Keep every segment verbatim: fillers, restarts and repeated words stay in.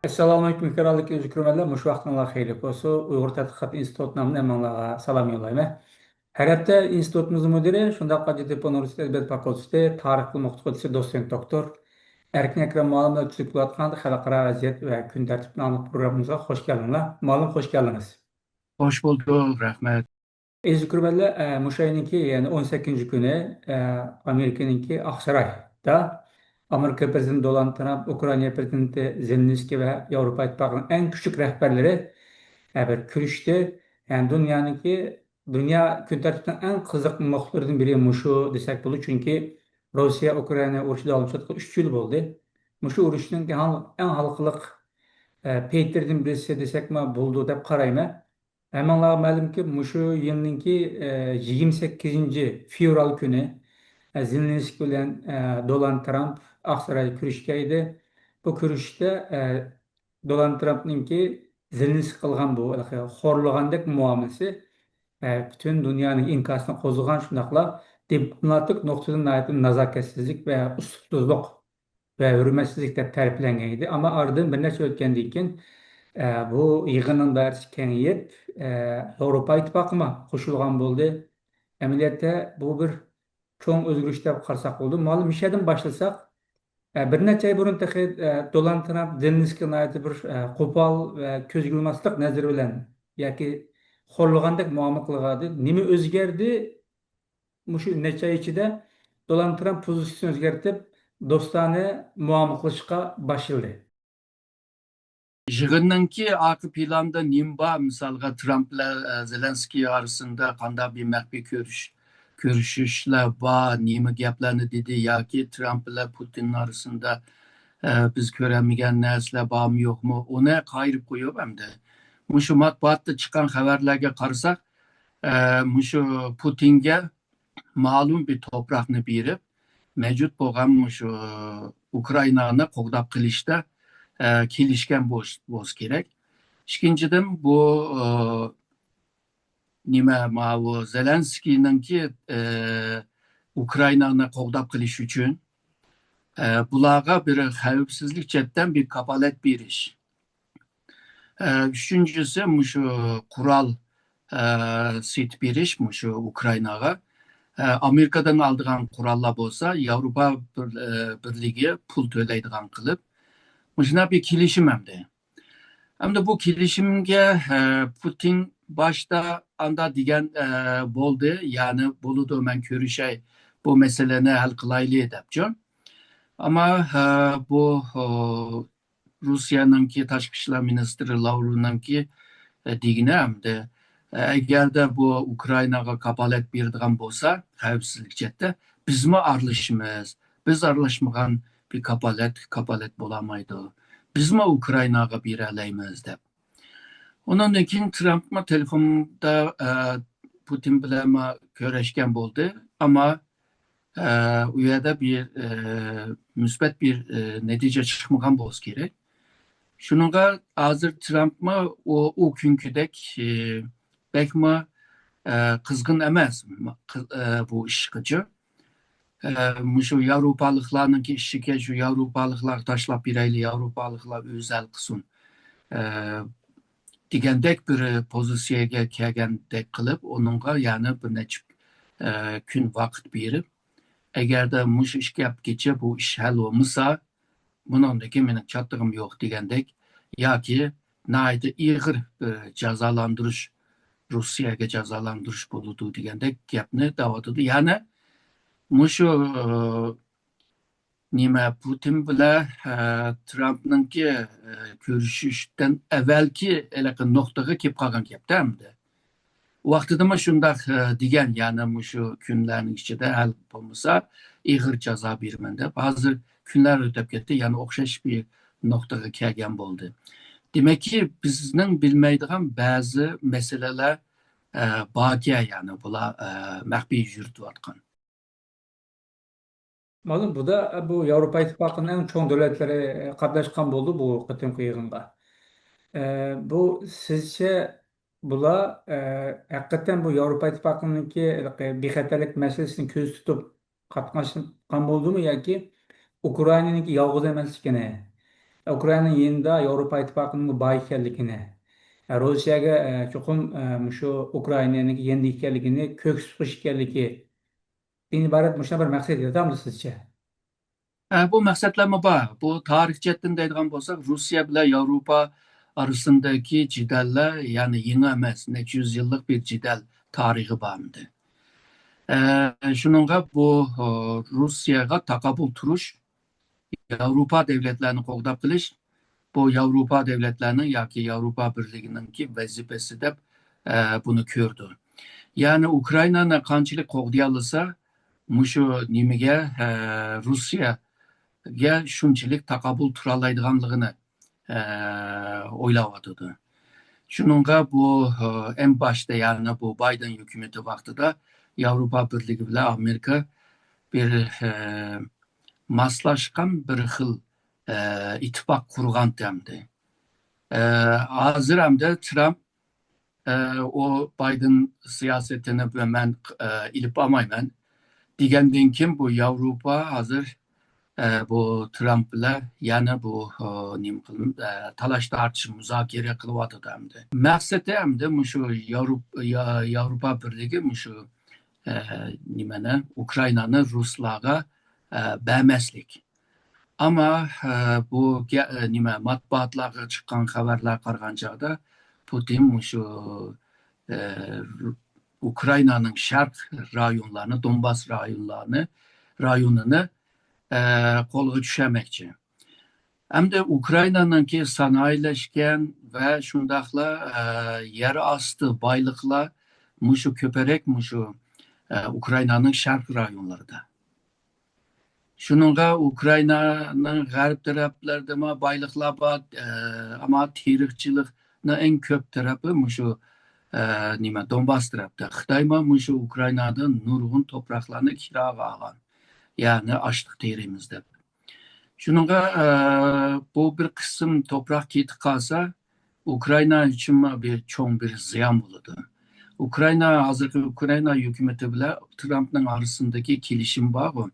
ئەسسالامۇئەلەيكۇم، ھۆرمەتلىك ئۆزى كۆرۈرمەنلەر، مۇشۇ ۋاقتىڭلار خەيرلىك بولسۇن. ئۇيغۇر تەتقىقات ئىنستىتۇتى نامىدىن ھەممىڭلارغا سالام يوللايمەن. ھەر ھەپتە ئىنستىتۇتىمىزنىڭ مۇدىرى، شۇنداقلا جىددىي ئۇنىۋېرسىتېت ئەدەبىيات فاكۇلتېتى تارىخ ئوقۇتقۇچىسى، دوتسېنت دوكتور ئەركىن ئەكرەم مۇئەللىم بىلەن تۈزۈپ كېلىۋاتقان خەلقئارا ۋەزىيەت ۋە كۈن تەرتىپى ناملىق پروگراممىمىزغا خوش كەلدىڭلار. مۇئەللىم، خوش كەلدىڭىز. خوش بولدۇق، رەھمەت. ئەزىز كۆرۈرمەنلەر، ئە، مۇشۇ ئاينىڭكى، يەنى ئون سەككىزىنچى كۈنى، ئە، ئامېرىكىنىڭكى ئاقسارايدا ئامېرىكا پىرېزىدېنتى دونالد ترامپ، ئۇكرائىنا پىرېزىدېنتى زېلېنسكىي ۋە ياۋروپا ئىتتىپاقىنىڭ ئەڭ كۈچلۈك رەھبەرلىرى، ئە، بىر كۆرۈشتى. يەنى دۇنيانىڭكى، دۇنيا كۈن تەرتىپىنىڭ ئەڭ قىزىق نۇقتىلىرىدىن بىرى مۇشۇ دېسەك بولىدۇ. چۈنكى روسىيە ئۇكرائىنا ئۇرۇشى داۋاملىشىۋاتقىلى ئۈچ يىل بولدى. مۇشۇ ئۇرۇشنىڭكى ھال-، ئەڭ ھالقىلىق، ئە، پېيتلىرىدىن بىرسى دېسەكمۇ بولىدۇ دەپ قارايمەن. ھەممىڭلارغا مەلۇمكى، مۇشۇ يىلنىڭكى، ئە، يىگىرمە سەككىزىنچى فېۋرال كۈنى، ئە، زېلېنسكىي بىلەن، ئە، دونالد ترامپ ئاقسارايدا كۆرۈشكەن ئىدى. بۇ كۆرۈشۈشتە، ئە، دونالد ترامپنىڭكى زېلېنسكىي قىلغان بۇ ھېلىقى خورلىغاندەك مۇئامىلىسى، ئە، پۈتۈن دۇنيانىڭ ئىنكاسىنى قوزغىغان، شۇنداقلا دىپلوماتىك نۇقتىدىن ناھايىتى نازاكەتسىزلىك ۋە ئۇسلۇبسىزلىق ۋە ھۆرمەتسىزلىك دەپ تەرىپلەنگەن ئىدى. ئەمما ئارىدىن بىر نەچچە ئۆتكەندىن كېيىن، ئە، بۇ يىغىننىڭ دائىرىسى كېڭىيىپ، ئە، ياۋروپا ئىتتىپاقىمۇ قوشۇلغان بولدى. ئەمەلىيەتتە بۇ بىر چوڭ ئۆزگىرىش دەپ قارىساق بولىدۇ. مۇئەللىم، مۇشۇ يەردىن باشلىساق، ئە، بىر نەچچە ئاي بۇرۇن تېخى، ئە، دونالد ترامپ زېلېنسكىيغا ناھايىتى بىر، ئە، قوپال ۋە كۆزگە ئىلماسلىق نەزىرى بىلەن ياكى خورلىغاندەك مۇئامىلە قىلغانىدى. نېمە ئۆزگەردى؟ مۇشۇ نەچچە ئاي ئىچىدە دونالد ترامپ پوزىتسىيىسىنى ئۆزگەرتىپ، دوستانە مۇئامىلە قىلىشقا باشلىدى. يىغىننىڭكى ئارقا پىلانىدا نېمە بار؟ مىسالغا، ترامپ بىلەن، ئە، زېلېنسكىي ئارىسىدا قانداق بىر مەخپىي كۆرۈش-، كۆرۈشۈشلەر بار؟ نېمە گەپلەرنى دېدى؟ ياكى ترامپ بىلەن پۇتىن ئارىسىدا، ئە، بىز كۆرەلمىگەن نەرسىلەر بارمۇ، يوقمۇ؟ ئۇنى قايرىپ قويۇپ، ئەمدى مۇشۇ مەتبۇئاتتا چىققان خەۋەرلەرگە قارىساق، ئە، مۇشۇ پۇتىنگە مەلۇم بىر توپراقنى بېرىپ، مەۋجۇت بولغان مۇشۇ ئۇكرائىنانى قوغداپ قېلىشتا، ئە، كېلىشكەن بولۇش-، بولسا كېرەك. ئىككىنچىدىن، بۇ، ئە، نېمە، ماۋۇ زېلېنسكىينىڭكى، ئە، ئۇكرائىنانى قوغداپ قېلىش ئۈچۈن، ئە، بۇلارغا بىر خەۋپسىزلىك جەھەتتىن بىر كاپالەت بېرىش. ئە، ئۈچىنچىسى، مۇشۇ قورال، ئە، سېتىپ بېرىش مۇشۇ ئۇكرائىناغا. ئە، ئامېرىكادىن ئالىدىغان قوراللار بولسا، ياۋروپا بىر-، ئە، بىرلىكى پۇل تۆلەيدىغان قىلىپ، مۇشۇنداق بىر كېلىشىم ئەمدى. ئەمدى بۇ كېلىشىمگە، ئە، پۇتىن باشتا ئاندا دېگەن، ئە، بولدى، يەنى بولىدۇ، مەن كۆرۈشەي، بۇ مەسىلىنى ھەل قىلايلى دەپچۇ. ئەمما، ئە، بۇ، ئۇ، روسىيەنىڭكى تاشقى ئىشلار مىنىستىرى لاۋروۋنىڭكى، ئە، دېگىنى ئەمدى، ئە، ئەگەردە بۇ ئۇكرائىناغا كاپالەت بېرىدىغان بولسا، خەۋپسىزلىك جەھەتتە، بىزمۇ ئارىلىشىمىز. بىز ئارىلاشمىغان بىر كاپالەت، كاپالەت بولالمايدۇ. بىزمۇ ئۇكرائىناغا بېرەلەيمىز دەپ. ئۇنىڭدىن كېيىن ترامپمۇ تېلېفوندا، ئە، پۇتىن بىلەنمۇ كۆرۈشكەن بولدى. ئەمما، ئە، ئۇ يەردە بىر، ئە، مۇسبەت بىر، ئە، نەتىجە چىقمىغان بولسا كېرەك. شۇنىڭغا ھازىر ترامپمۇ ئۇ، ئۇ كۈنكىدەك، ئە، بەكمۇ، ئە، قىزغىن ئەمەس، قىز-، ئە، بۇ ئىشقىچۇ. ئە، مۇشۇ ياۋروپالىقلارنىڭكى ئىشىكى، شۇ ياۋروپالىقلارغا تاشلاپ بېرەيلى، ياۋروپالىقلار ئۆزى ھەل قىلسۇن، ئە، دېگەندەك بىر پوزىتسىيەگە كەلگەندەك قىلىپ، ئۇنىڭغا يەنە بىر نەچچە، ئە، كۈن ۋاقىت بېرىپ، ئەگەردە مۇشۇ ئىككى ھەپتىگىچە بۇ ئىش ھەل بولمىسا، بۇنىڭدىن كېيىن مېنىڭ چاتىقىم يوق دېگەندەك، ياكى ناھايىتى ئېغىر بىر جازالاندۇرۇش، روسىيەگە جازالاندۇرۇش بولىدۇ دېگەندەك گەپنى دەۋاتىدۇ. يەنى مۇشۇ، ئى، نېمە، پۇتىن بىلەن، ئە، ترامپنىڭكى، ئە، كۆرۈشۈشتىن ئەۋۋەلكى ھېلىقى نۇقتىغا كېلىپ قالغان گەپتە ئەمدى. ۋاقتىدىمۇ شۇنداق، ئە، دېگەن، يەنى مۇشۇ كۈنلەرنىڭ ئىچىدە ھەل بولمىسا، ئېغىر جازا بېرىمەن دەپ. ھازىر كۈنلەر ئۆتۈپ كەتتى، يەنە ئوخشاش بىر نۇقتىغا كەلگەن بولدى. دېمەككى، بىزنىڭ بىلمەيدىغان بەزى مەسىلىلەر، ئە، باركەن، يەنى بۇلار، ئە، مەخپىي يۈرۈتۈۋاتقان. مەلۇم، بۇدا بۇ ياۋروپا ئىتتىپاقىنىڭ ئەڭ چوڭ دۆلەتلىرى قاتناشقان بولدى بۇ قېتىمقى يىغىنغا. ئە، بۇ سىزچە بۇلار، ئە، ھەقىقەتەن بۇ ياۋروپا ئىتتىپاقىنىڭكى ھېلىقى بىخەتەرلىك مەسىلىسىنى كۆزدە تۇتۇپ قاتناشقان بولدىمۇ ياكى ئۇكرائىنانىڭكى يالغۇز ئەمەسلىكىنى، ئۇكرائىنانىڭ يېنىدا ياۋروپا ئىتتىپاقىنىڭ بار ئىكەنلىكىنى، ئە، روسىيەگە، ئە، چوقۇم، ئە، مۇشۇ ئۇكرائىنانىڭ يېنىدا ئىكەنلىكىنى كۆرسىتىش ئىكەنلىكىدىن ئىبارەت مۇشۇنداق بىر مەقسەت ياتامدۇ سىزچە؟ ئە، بۇ مەقسەتلەرمۇ بار. بۇ تارىخ جەھەتتىن دەيدىغان بولساق، روسىيە بىلەن ياۋروپا ئارىسىندىكى جېدەللەر، يەنى يېڭى ئەمەس، نەچچە يۈز يىللىق بىر جېدەل تارىخى بار ئەمدى. ئە، شۇنىڭغا بۇ، ئۇ، روسىيەگە تاقابىل تۇرۇش، ياۋروپا دۆلەتلەرنى قوغداپ قېلىش، بۇ ياۋروپا دۆلەتلەرنىڭ ياكى ياۋروپا بىرلىكىنىڭكى ۋەزىپىسى دەپ، ئە، بۇنى كۆرىدۇ. يەنى ئۇكرائىنانى قانچىلىك قوغدىيالىسا، مۇشۇ نېمىگە، ئە، روسىيەگە شۇنچىلىك تاقابىل تۇرالايدىغانلىقىنى، ئە، ئويلاۋاتىدۇ. شۇنىڭغا بۇ، ئە، ئەڭ باشتا، يەنى بۇ بايدېن ھۆكۈمىتى ۋاقتىدا ياۋروپا بىرلىكى بىلەن ئامېرىكا بىر، ئە، ماسلاشقان بىر خىل، ئە، ئىتتىپاق قۇرغانتى ئەمدى. ئە، ھازىر ئەمدى ترامپ، ئە، ئۇ بايدېن سىياسىتىنى مەن، ئە، ئېلىپ بارمايمەن دېگەندىن كېيىن، بۇ ياۋروپا ھازىر، ئە، بۇ ترامپ بىلەن يەنە بۇ، ئە، نېمە قىل-، ئە، تالاش تارتىش، مۇزاكىرە قىلىۋاتىدۇ ئەمدى. مەقسىتى ئەمدى مۇشۇ ياۋروپ-، يا-، ياۋروپا بىرلىكى مۇشۇ، ئە، نېمىنى، ئۇكرائىنانى رۇسلارغا، ئە، بەرمەسلىك. ئەمما، ئە، بۇ گە-، ئە، نېمە، مەتبۇئاتلارغا چىققان خەۋەرلەرگە قارىغان چاغدا، پۇتىن مۇشۇ، ئە، ئۇكرائىنانىڭ شەرق رايونلارنى، دونباس رايونلارنى، رايونىنى، ئە، قولغا چۈشۈرمەكچى. ئەمدى ئۇكرائىنانىڭكى سانائىيلەشكەن ۋە شۇنداقلا، ئە، يەر ئاستى بايلىقلار مۇشۇ كۆپرەك مۇشۇ، ئە، ئۇكرائىنانىڭ شەرق رايونلىرىدا. شۇنىڭغا ئۇكرائىنانىڭ غەرب تەرەپلىرىدىمۇ بايلىقلار بار، ئە، ئەمما تېرىقچىلىقنىڭ ئەڭ كۆپ تەرىپى مۇشۇ، ئە، نېمە، دونباس تەرەپتە. خىتايمۇ مۇشۇ ئۇكرائىنادىن نۇرغۇن توپراقلارنى كىراغا ئالغان. يەنى ئاشلىق تېرىيمىز دەپ. شۇنىڭغا، ئە، بۇ بىر قىسىم توپراق كېتىپ قالسا، ئۇكرائىنا ئۈچۈنمۇ بىر چوڭ بىر زىيان بولىدۇ. ئۇكرائىنا، ھازىرقى ئۇكرائىنا ھۆكۈمىتى بىلەن ترامپنىڭ ئارىسىندىكى كېلىشىم بارغۇ،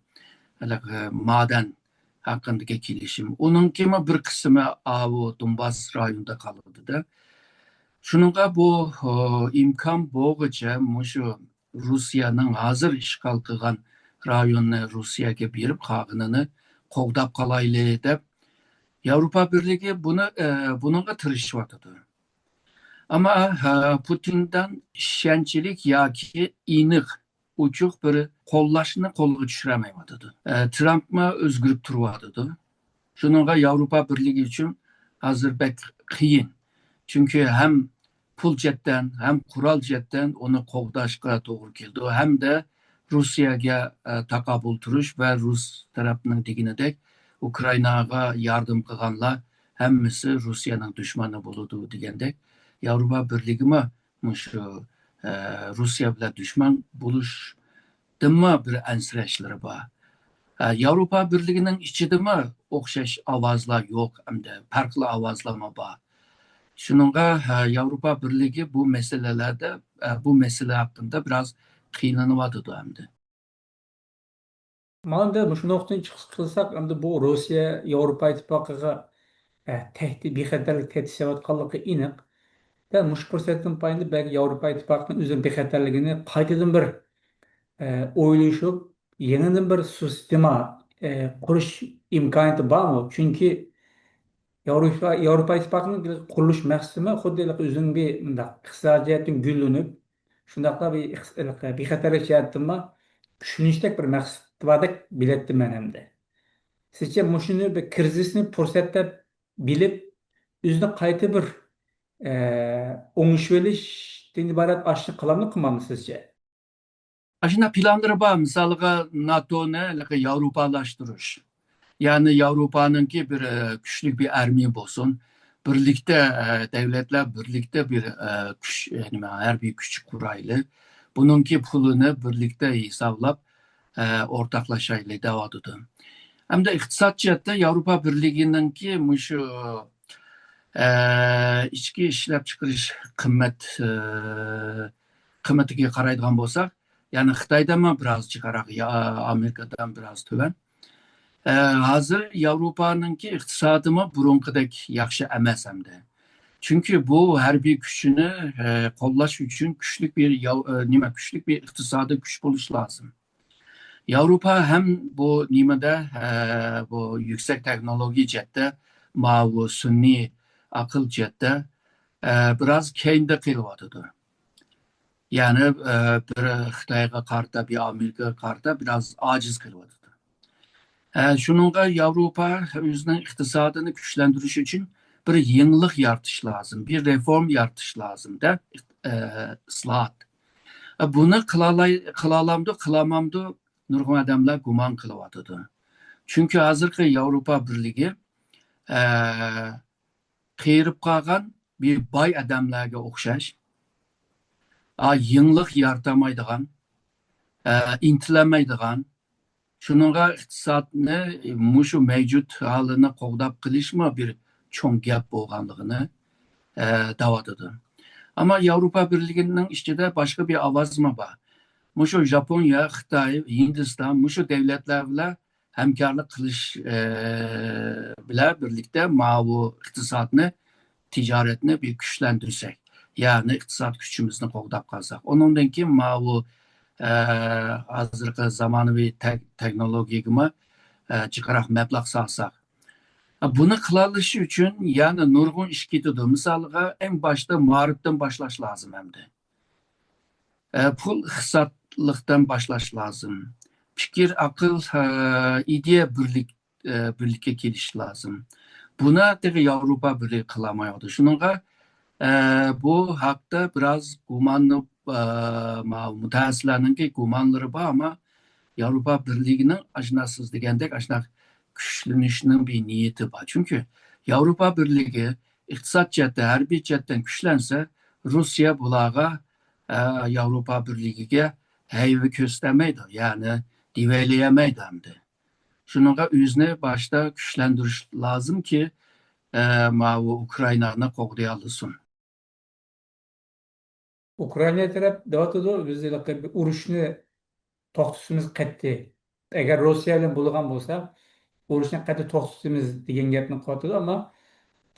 ھېلىقى مادەن ھەققىدىكى كېلىشىم. ئۇنىڭكىمۇ بىر قىسمى ئاۋۇ دونباس رايونىدا قالىدۇ-دە. شۇنىڭغا بۇ، ئىمكان بولغۇچە مۇشۇ روسىيەنىڭ ھازىر ئىشغال قىلغان رايونىنى روسىيەگە بېرىپ، قالغىنىنى قوغداپ قالايلى دەپ، ياۋروپا بىرلىكى بۇنى، ئە، بۇنىڭغا تىرىشىۋاتىدۇ. ئەمما، ھە، پۇتىندىن ئىشەنچلىك ياكى ئېنىق، ئوچۇق بىر قوللاشنى قولغا چۈشۈرەلمەيۋاتىدۇ. ئە، ترامپمۇ ئۆزگىرىپ تۇرۇۋاتىدۇ. شۇنىڭغا ياۋروپا بىرلىكى ئۈچۈن ھازىر بەك قىيىن. چۈنكى ھەم پۇل جەھەتتىن، ھەم قورال جەھەتتىن ئۇنى قوغداشقا توغرا كېلىدۇ، ھەمدە روسىيەگە، ئە، تاقابىل تۇرۇش ۋە رۇس تەرەپنىڭ دېگىنىدەك، ئۇكرائىناغا ياردەم قىلغانلار ھەممىسى روسىيەنىڭ دۈشمىنى بولىدۇ دېگەندەك، ياۋروپا بىرلىكىمۇ مۇشۇ، ئە، روسىيە بىلەن دۈشمەن بولۇشتىنمۇ بىر ئەنسىرەشلىرى بار. ئە، ياۋروپا بىرلىكىنىڭ ئىچىدىمۇ ئوخشاش ئاۋازلار يوق ئەمدى، پەرقلىق ئاۋازلارمۇ بار. شۇنىڭغا، ئە، ياۋروپا بىرلىكى بۇ مەسىلىلەردە، ئە، بۇ مەسىلە ھەققىدە بىراز قىينىلىۋاتىدۇ ئەمدى. مانا، مۇشۇ نۇقتىدىن چىقىش قىلساق، ئەمدى بۇ روسىيە ياۋروپا ئىتتىپاقىغا، ئە، تەھدىت، بىخەتەرلىك تەھدىت سېلىۋاتقانلىقى ئېنىق. دەل مۇشۇ پۇرسەتتىن پايدىلىنىپ، بەلكى ياۋروپا ئىتتىپاقىنىڭ ئۆزىنىڭ بىخەتەرلىكىنى قايتىدىن بىر، ئە، ئويلىشىپ، يېڭىدىن بىر سىستېما، ئە، قۇرۇش ئىمكانىيىتى بارمۇ؟ چۈنكى ياۋروپا، ياۋروپا ئىتتىپاقىنىڭ قۇرۇلۇش مەقسىتىمۇ خۇددى ئۆزىنىڭ بىر مۇنداق ئىقتىسادىي جەھەتتىن گۈللىنىپ، شۇنداقلا بىر ئىقتىس-، بىخەتەرلىك جەھەتتىنمۇ كۈچلىنىشتەك بىر مەقسىتى باردەك بىلەتتىم مەن ئەمدى. سىزچە مۇشۇنى بىر كىرىزىسنى پۇرسەت دەپ بىلىپ، ئۆزىنى قايتا بىر، ئە، ئوڭشىۋېلىشتىن ئىبارەت ئاشۇنى قىلامدۇ، قىلمامدۇ سىزچە؟ ئاشۇنداق پىلانلىرى بار، مىسالىغا، ناتونى ھېلىقى ياۋروپالاشتۇرۇش. يەنى ياۋروپانىڭكى بىر، ئە، كۈچلۈك بىر ئارمىيە بولسۇن. بىرلىكتە، ئە، دۆلەتلەر بىرلىكتە بىر، ئە، كۈچ، ئە، نېمە، ھەربىي كۈچ قۇرايلى. بۇنىڭكى پۇلىنى بىرلىكتە ھېسابلاپ، ئە، ئورتاقلاشايلى دەۋاتىدۇ. ئەمدى ئىقتىساد جەھەتتە ياۋروپا بىرلىكىنىڭكى مۇشۇ، ئە، ئىچكى ئىشلەپچىقىرىش قىممەت، ئە، قىممىتىگە قارايدىغان بولساق، يەنى خىتايدىنمۇ بىراز جىقراق، يا، ئامېرىكىدىن بىراز تۆۋەن. ئە، ھازىر ياۋروپانىڭكى ئىقتىسادىمۇ بۇرۇنقىدەك ياخشى ئەمەس ئەمدى. چۈنكى بۇ ھەربىي كۈچىنى، ئە، قوللاش ئۈچۈن كۈچلۈك بىر ياۋ-، ئە، نېمە، كۈچلۈك بىر ئىقتىسادىي كۈچ بولۇش لازىم. ياۋروپا ھەم بۇ نېمىدە، ئە، بۇ يۈكسەك تېخنولوگىيە جەھەتتە، ماۋۇ سۈنئىي ئەقىل جەھەتتە، ئە، بىراز كەينىدە قېلىۋاتىدۇ. يەنى، ئە، بىر خىتايغا قارىتا، بىر ئامېرىكىغا قارىتا بىراز ئاجىز قېلىۋاتىدۇ. ئە، شۇنىڭغا ياۋروپا ئۆزىنىڭ ئىقتىسادىنى كۈچلەندۈرۈش ئۈچۈن بىر يېڭىلىق يارىتىش لازىم، بىر رېفورم يارىتىش لازىم دە، ئە، ئىسلاھات. ئە، بۇنى قىلالاي-، قىلالامدۇ، قىلالمامدۇ، نۇرغۇن ئادەملەر گۇمان قىلىۋاتىدۇ. چۈنكى ھازىرقى ياۋروپا بىرلىكى، ئە، قېرىپ قالغان بىر باي ئادەملەرگە ئوخشاش، ئا، يېڭىلىق يارىتالمايدىغان، ئە، ئىنتىلەلمەيدىغان، شۇنىڭغا ئىقتىسادنى مۇشۇ مەۋجۇت ھالىنى قوغداپ قېلىشمۇ بىر چوڭ گەپ بولغانلىقىنى، ئە، دەۋاتىدۇ. ئەمما ياۋروپا بىرلىكىنىڭ ئىچىدە باشقا بىر ئاۋازمۇ بار. مۇشۇ ژاپونىيە، خىتاي، ھىندىستان، مۇشۇ دۆلەتلەر بىلەن ھەمكارلىق قىلىش، ئە، بىلەن بىرلىكتە ماۋۇ ئىقتىسادنى، تىجارەتنى بىر كۈچلەندۈرسەك، يەنى ئىقتىساد كۈچىمىزنى قوغداپ قالساق، ئۇنىڭدىن كېيىن ماۋۇ، ئە، ھازىرقى زامانىۋى تەك-، تېخنولوگىيەگىمۇ، ئە، جىقراق مەبلەغ سالساق. بۇنى قىلالىشى ئۈچۈن يەنە نۇرغۇن ئىش كېتىدۇ. مىسالغا، ئەڭ باشتا مائارىپتىن باشلاش لازىم ئەمدى. ئە، پۇل ئىقتىسادلىقتىن باشلاش لازىم. پىكىر، ئەقىل، ئە، ئىدىيە بىرلىك-، ئە، بىرلىككە كېلىشى لازىم. بۇنى تېخى ياۋروپا بىرلىكى قىلالمايۋاتىدۇ. شۇنىڭغا، ئە، بۇ ھەقتە بىراز گۇماننى، ئە، ما-، مۇتەخەسسىسلەرنىڭكى گۇمانلىرى بار، ئەمما ياۋروپا بىرلىكىنىڭ ئاشۇنداق سىز دېگەندەك ئاشۇنداق كۈچلىنىشنىڭ بىر نىيىتى بار. چۈنكى ياۋروپا بىرلىكى ئىقتىساد جەھەتتە، ھەربىي جەھەتتىن كۈچلەنسە، روسىيە بۇلارغا، ئە، ياۋروپا بىرلىكىگە ھەيۋە كۆرسىتەلمەيدۇ، يەنى دېۋەيلىيەلمەيدۇ ئەمدى. شۇنىڭغا ئۆزىنى باشتا كۈچلەندۈرۈش لازىمكى، ئە، ماۋۇ ئۇكرائىنانى قوغدىيالىسۇن. ئۇكرائىنا تەرەپ دەۋاتىدۇ، بىز ھېلىقى بىر ئۇرۇشنى توختىتىمىز قەتئىي. ئەگەر روسىيە بىلەن بولىدىغان بولسا، ئۇرۇشنى قەتئىي توختىتىمىز دېگەن گەپنى قىلىۋاتىدۇ. ئەمما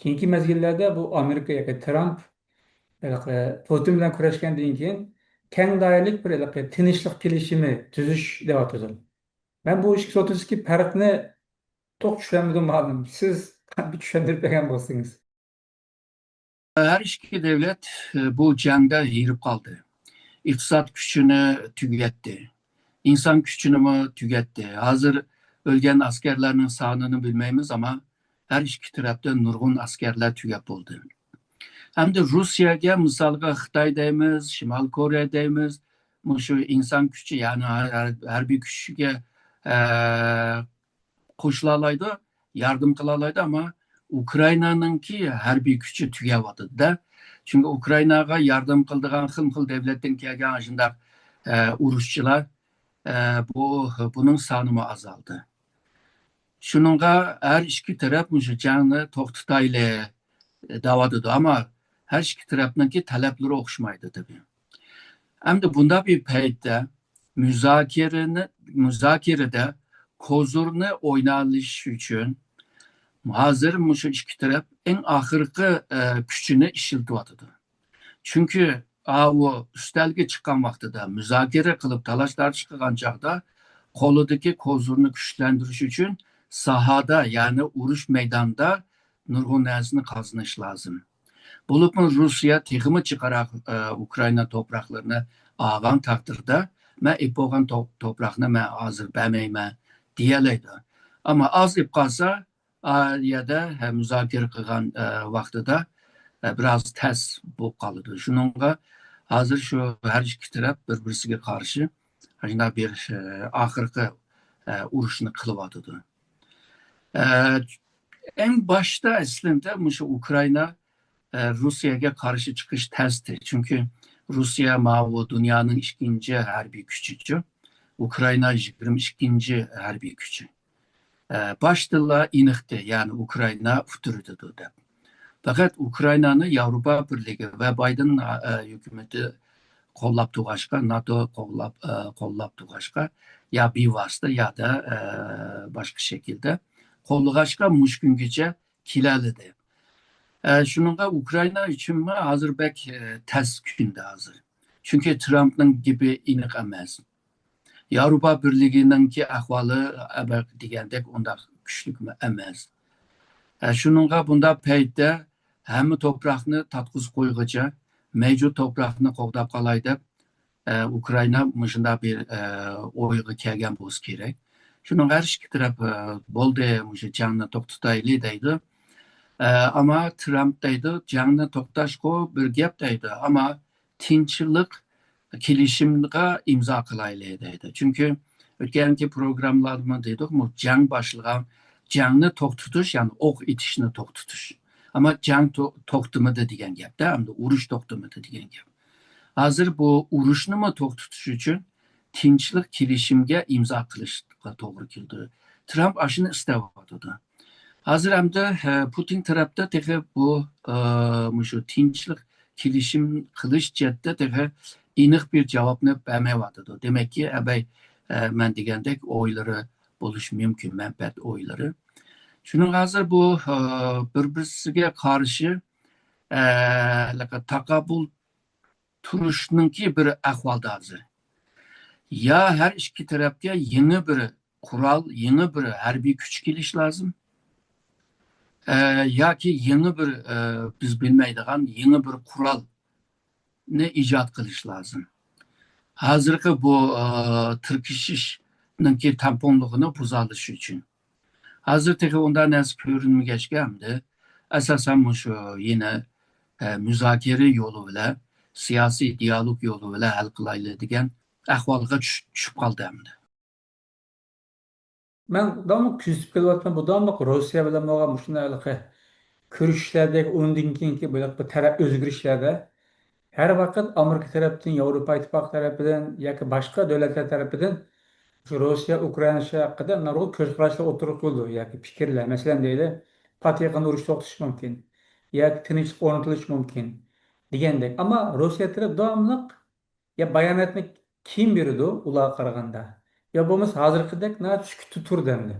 كېيىنكى مەزگىللەردە بۇ ئامېرىكا ياكى ترامپ ھېلىقى پۇتىن بىلەن كۆرۈشكەندىن كېيىن كەڭ دائىرىلىك بىر ھېلىقى تىنچلىق كېلىشىمى تۈزۈش دەۋاتىدۇ. مەن بۇ ئىككىسى ئوتتۇرىسىدىكى پەرقنى توق چۈشەنمىدىم، مۇئەللىم. سىز بىر چۈشەندۈرۈپ بەرگەن بولسىڭىز. ھەر ئىككى دۆلەت، ئە، بۇ جەڭدە ھېرىپ قالدى. ئىقتىساد كۈچىنى تۈگەتتى. ئىنسان كۈچىنىمۇ تۈگەتتى. ھازىر ئۆلگەن ئەسكەرلەرنىڭ سانىنى بىلمەيمىز، ئەمما ھەر ئىككى تەرەپتە نۇرغۇن ئەسكەرلەر تۈگەپ بولدى. ئەمدى روسىيەگە، مىسالغا، خىتاي دەيمىز، شىمالىي كورېيە دەيمىز، مۇشۇ ئىنسان كۈچى، يەنى ھەر-، ھەر-، ھەربىي كۈچىگە، ئە، قوشۇلالايدۇ، ياردەم قىلالايدۇ، ئەمما ئۇكرائىنانىڭكى ھەربىي كۈچى تۈگەۋاتىدۇ-دە. چۈنكى ئۇكرائىناغا ياردەم قىلىدىغان خىلمۇ خىل دۆلەتتىن كەلگەن ئاشۇنداق، ئە، ئۇرۇشچىلار، ئە، بۇ، بۇنىڭ سانىمۇ ئازالدى. شۇنىڭغا ھەر ئىككى تەرەپ مۇشۇ جەڭنى توختىتايلى دەۋاتىدۇ، ئەمما ھەر ئىككى تەرەپنىڭكى تەلەپلىرى ئوخشىمايدۇ تەبىئىي. ئەمدى بۇنداق بىر پەيتتە مۇزاكىرىنى، مۇزاكىرىدە كوزۇرنى ئوينىۋېلىش ئۈچۈن ھازىر مۇشۇ ئىككى تەرەپ ئەڭ ئاخىرقى، ئە، كۈچىنى ئىشلىتىۋاتىدۇ. چۈنكى ئاۋۇ ئۈستەلگە چىققان ۋاقتىدا، مۇزاكىرە قىلىپ تالاش-تارتىش قىلغان چاغدا قولىدىكى كوزۇرنى كۈچلەندۈرۈش ئۈچۈن ساھادا، يەنى ئۇرۇش مەيدانىدا نۇرغۇن نەرسىنى قازىنىش لازىم. بولۇپمۇ روسىيە تېخىمۇ جىقراق، ئە، ئۇكرائىنا توپراقلىرىنى ئالغان تەقدىردە، مەن ئېلىپ بولغان تو-، توپراقنى مەن ھازىر بەرمەيمەن دېيەلەيدۇ. ئەمما ئاز ئېلىپ قالسا، ئا يەردە، ھە، مۇزاكىرە قىلغان، ئە، ۋاقتىدا، ئە، بىراز تەس بولۇپ قالىدۇ. شۇنىڭغا ھازىر شۇ ھەر ئىككى تەرەپ بىر-بىرسىگە قارشى شۇنداق بىر، ئە، ئاخىرقى، ئە، ئۇرۇشنى قىلىۋاتىدۇ. ئە، ئەڭ باشتا ئەسلىندە مۇشۇ ئۇكرائىنا، ئە، روسىيەگە قارشى چىقىش تەستى. چۈنكى روسىيە ماۋۇ دۇنيانىڭ ئىككىنچى ھەربىي كۈچىچۇ. ئۇكرائىنا يىگىرمە ئىككىنچى ھەربىي كۈچى. ئە، باشتىلا ئېنىقتى، يەنى ئۇكرائىنا ئۇتتۇرىدىدۇ دەپ. پەقەت ئۇكرائىنانى ياۋروپا بىرلىكى ۋە بايدېن، ئە، ھۆكۈمىتى قوللاپ تۇرغاچقا، ناتو قوللاپ، ئە، قوللاپ تۇرغاچقا، يا بىۋاسىتە، يا دا، ئە، باشقا شەكىلدە قوللىغاچقا، مۇشۇ كۈنگىچە كېلەلىدى. ئە، شۇنىڭغا ئۇكرائىنا ئۈچۈنمۇ ھازىر بەك، ئە، تەس كۈندە ھازىر. چۈنكى ترامپنىڭ گېپى ئېنىق ئەمەس. ياۋروپا بىرلىكىنىڭكى ئەھۋالى ئەبەر دېگەندەك ئۇنداق كۈچلۈكمۇ ئەمەس. ئە، شۇنىڭغا بۇنداق پەيتتە ھەممە توپراقنى تارتقۇزۇپ قويغۇچە، مەۋجۇت توپراقنى قوغداپ قالاي دەپ، ئە، ئۇكرائىنا مۇشۇنداق بىر، ئە، ئويغا كەلگەن بولسا كېرەك. شۇنىڭغا ھەر ئىككى تەرەپ، ئە، بولدى، مۇشۇ جەڭنى توختىتايلى دەيدۇ. ئە، ئەمما ترامپ دەيدۇ، جەڭنى توختاشقۇ بىر گەپ دەيدۇ، ئەمما تىنچلىق كېلىشىمغا ئىمزا قىلايلى دەيدۇ. چۈنكى ئۆتكەنكى پروگراممىلاردا دېدۇقمۇ، جەڭ باشلىغان، جەڭنى توختىتىش، يەنى ئوق ئېتىشنى توختىتىش. ئەمما جەڭ تو-، توختىمىدى دېگەن گەپتە، ئەمدى ئۇرۇش توختىمىدى دېگەن گەپ. ھازىر بۇ ئۇرۇشنىمۇ توختىتىش ئۈچۈن تىنچلىق كېلىشىمگە ئىمزا قىلىشقا توغرا كېلىدۇ. ترامپ ئاشۇنى ئىستەۋاتىدۇ. ھازىر ئەمدى، ئە، پۇتىن تەرەپتە تېخى بۇ، ئە، مۇشۇ تىنچلىق كېلىشىم قىلىش جەھەتتە تېخى ئېنىق بىر جاۋابنى بەرمەيۋاتىدۇ. دېمەككى، ئەبەي، ئە، مەن دېگەندەك ئويلىرى بولۇشى مۇمكىن، مەنپەئەت ئويلىرى. شۇنىڭ ھازىر بۇ، ئە، بىر-بىرسىگە قارشى، ئە، تاقابىل تۇرۇشنىڭكى بىر ئەھۋالدا ھازىر. يا ھەر ئىككى تەرەپكە يېڭى بىر قورال، يېڭى بىر ھەربىي كۈچ كېلىش لازىم. ئە، ياكى يېڭى بىر، ئە، بىز بىلمەيدىغان يېڭى بىر قورالنى ئىجاد قىلىش لازىم. ھازىرقى بۇ، ئە، تىركىشىشنىڭكى تەڭپۇڭلۇقىنى بۇزالىش ئۈچۈن. ھازىر تېخى ئۇنداق نەرسە كۆرۈنمىگەچكە ئەمدى، ئاساسەن مۇشۇ يەنە، ئە، مۇزاكىرە يولى بىلەن، سىياسىي دىيالوگ يولى بىلەن ھەل قىلايلى دېگەن ئەھۋالغا چۈش-، چۈشۈپ قالدى ئەمدى. مەن داۋاملىق كۆزىتىپ كېلىۋاتىمەن، بۇ داۋاملىق روسىيە بىلەن بولغان مۇشۇنداق ھېلىقى كۆرۈشۈشلەردە، ئۇنىڭدىن كېيىنكى بۇ، بۇ تەرەپ ئۆزگىرىشلەردە ھەر ۋاقىت ئامېرىكا تەرەپتىن، ياۋروپا ئىتتىپاقى تەرىپىدىن ياكى باشقا دۆلەتلەر تەرىپىدىن شۇ روسىيە ئۇكرائىنا ئىشى ھەققىدە نۇرغۇن كۆز قاراشلار ئوتتۇرىغا قويۇلىدۇ ياكى پىكىرلەر. مەسىلەن، دەيلى، پات يېقىندا ئۇرۇش توختىتىش مۇمكىن ياكى تىنچلىق ئورنىتىلىشى مۇمكىن دېگەندەك. ئەمما روسىيە تەرەپ داۋاملىق يا باياناتنى كېيىن بېرىدۇ ئۇلارغا قارىغاندا، يا بولمىسا ھازىرقىدەك ناھايىتى سۈكۈتتە تۇرىدۇ ئەمدى.